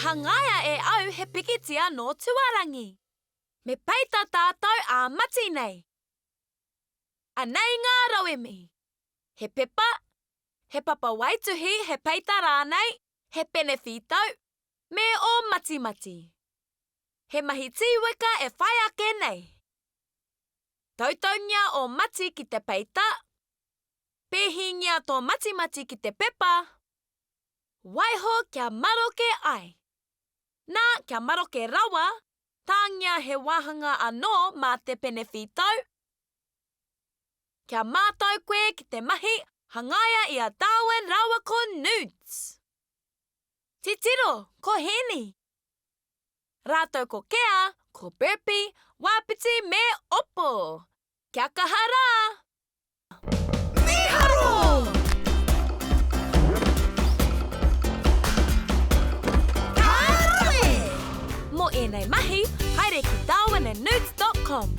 hangaia e au he pikitia nō tuarangi. Me peita tātou ā-mati nei. Anei ngā rauemi. He pepa, he papa waituhi, he peita rānei, he pene whītau, me ō matimati. He mahi tīweka e whai ake nei. Tautaungia ō mati ki te peita, pēhingia tō matimati ki te pepa, waiho kia maroke ai. Nā, kia maroke rawa, tāngia he wāhanga anō mā te pene whītau. Kia mātau koe ki te mahi, hangaia i a Darwin rāua ko Newt! Titiro, ko Hēni! Rātou ko Kea, ko Burpee, Wāpiti me Opo! Kia kaha rā! Mīharo! Ka rawe! Mō ēnei mahi, haere ki darwinandnewts dot com.